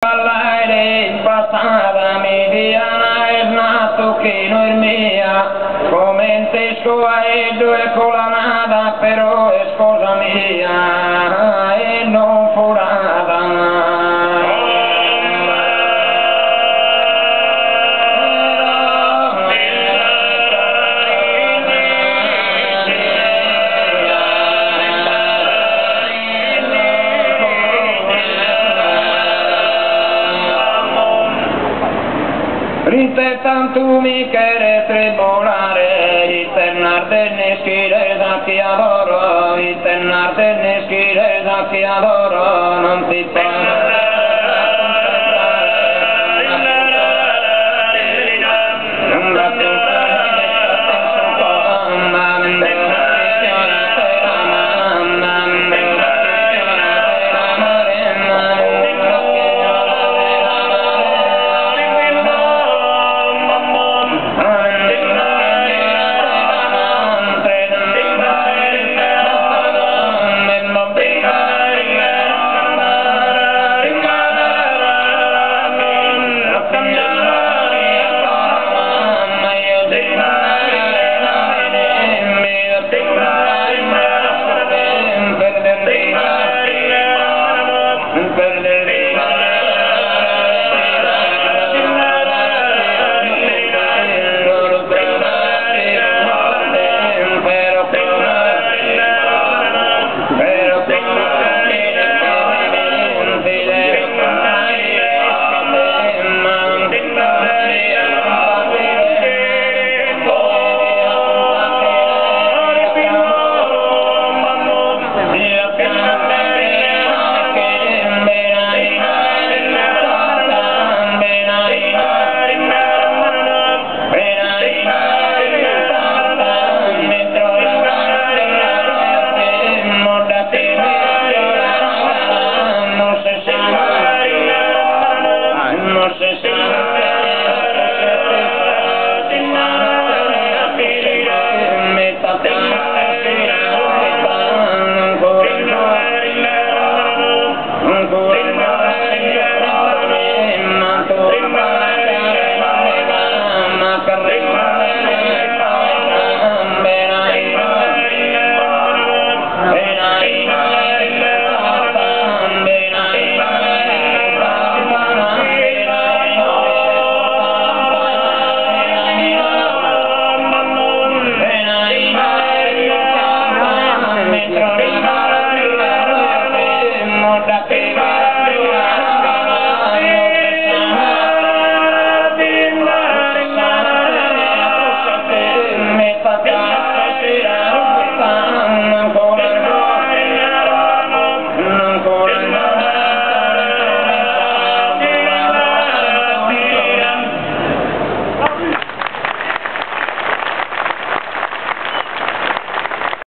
Ballare in passada mi diana est natu chi no est mia, comente isco aeddu e colanada, però est cosa mia e non furada. Prite tantu mi cheres tribolare, ite narden ischires a chi adoro, ite narden ischires a chi adoro, non ti.